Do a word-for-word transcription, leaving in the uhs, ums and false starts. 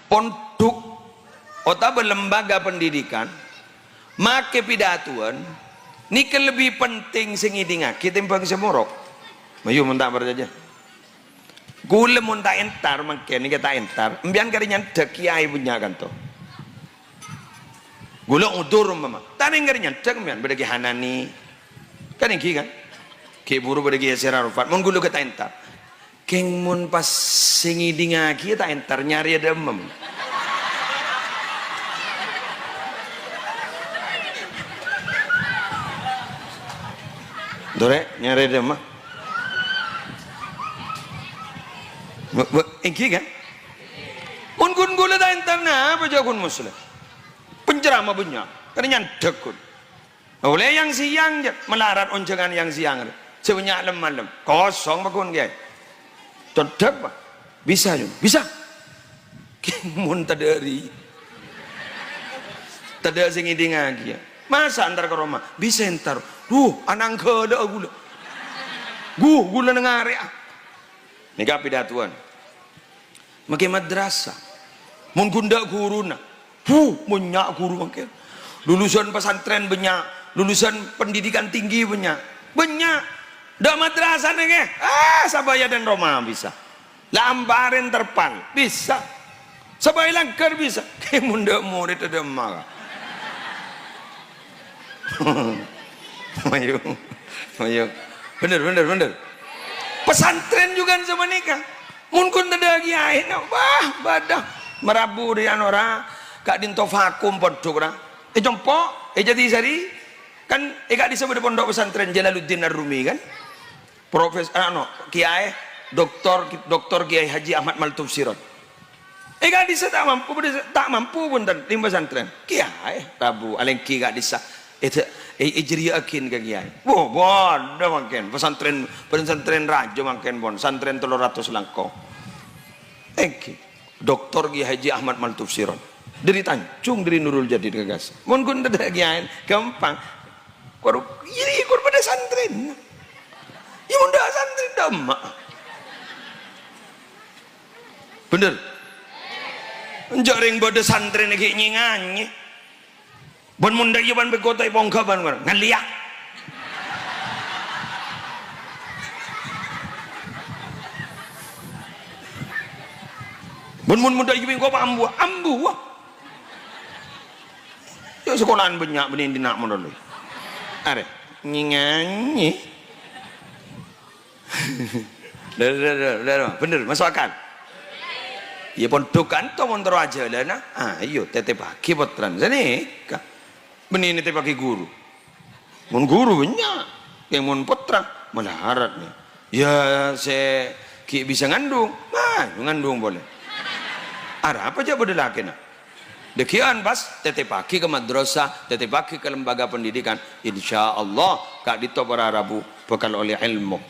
Pondhuk otabâ lembaga pendidikan makè pidatowan nèka lebbi penting sè ngèdingngaghi tèmbhâng sè morok. Mayu mon ta' parcajâ. Ghulâ mon ta' entar mangkèn, nèka ta' entar, empèyan karè nyandhâk kèyaè bânnya' kanto. Ghulâ udur, umpama. Ta' nèng karè nyandhâk empèyan, bâdâ Kè Hanani. Kan èngghi, kan? Ghi' buru bâdâ Kè Yasir Arafat. Mon ghulâ ghâ' ta' entar. Kèng mon pas sè ngèdingngaghi ta' entar, nyarè adâ'emmem. Torè, nyarè adâ'emma. Bâ-, bâ-, èngghi, kan? Mon ghun ghulâ ta' entar, napa jâ' ghun Muslim? Penceramah bânnya', karè nyandhâk ghun. Ollè yang-sèyang, jâ', malarat onjhângan yang-sèyang rè. Sè bânnya' lem-malem. Kosong pagghun kèyaè. Codhâk, Pak. Bisa, Jun. Bisa. Mon tadâ' rè. Tadâ' sè ngèdingngaghi, yâ. Masa entar ka roma? Bisa entar. Duh, ananggâlâ'â ghulâ. Ghu, ghulâ nèng arèya. Nèka pidatowan. Makè madrasah. Mon ghun dâ' ghuruna. Huh, bânnya' ghuru mangkèn. Lulusan pesantren bânnya', lulusan pendidikan tinggi bânnya'. Bânnya'. Dâ' madrasah nèng, eh. Ah, sabâjâ dân roma bisa. La amparèn terpal, bisa. Sabâjâ langghâr bisa. Kè mon dâ' morèd adâ' emma. Mayu, mayu. Bhender, bhender, bhender. Pesantren jhughân sapanèka. Mon ghun tadâ' kèyaèna, wah, bâdâ. Marabu rè anu ra, ka'dinto vakum pondhuk ra. È compo', è Jatisari, kan è ka'dissa' bâdâ pondhuk pesantren Jalaluddin Ar-Rumi, kan? Profes-, anu, Kèyaè, Doktor, Doktor Kèyaè Haji Ahmad Maltuf Sirot. È ka'dissa' ta' mampu, bâdâ ta' mampu bhunten, è pesantren. Kèyaè, rabu, alèngghi ka'dissa'. È, è, è jârèyâ'aghin ka kèyaè. Wo, bâdâ mangkèn, pesantren, pesantren rajâ mangkèn pon, santren tello ratos langkong. Èngghi, Doktor Kèyaè Haji Ahmad Maltuf Sirot. Dâri Tanjung, dâri Nurul Jadid ka Gaza. Mon ghun tadâ' kèyaè, ghâmpang. Kor, iyâ, iyâ, kor bâdâ santren. Iyâ, mon dâ' santren, dâ' emma. Bhender? Enjâ' rèng bâdâ santren ghi' nyè-nganyè. Bân mon dâ' iyâ bân bengko ta' èpongghâ bân, ngalèya. Bân mon, mon dâ' iyâ bengko apa ambuwâ? Ambuwâ. Yâ, sakola'an bânnya' bânnè dinna' mon dulu. Arè, nyè-nganyè. Dâ-, dâ-, dâ-, dâ-, bhender, maso' akal? Yâ, pondhuk kanto mon terro ajhâlâna. Ayo, tètèpaghi pottrana. Sanèka. Bânnè nètèpaghi ghuru. Mon ghuru bânnya'. Yâ, mon pottra, malarat, nè. Yâ, sè ghi' bisa ngandung, ma-, ngandung polè. Arapa jâ' bâdâ lakèna? Dâgghi'ân pas, tètèpaghi ka madrasah, tètèpaghi ka lembaga pendidikan. Insyaallah, ka'dinto para rabu bhâkal ollè èlmo.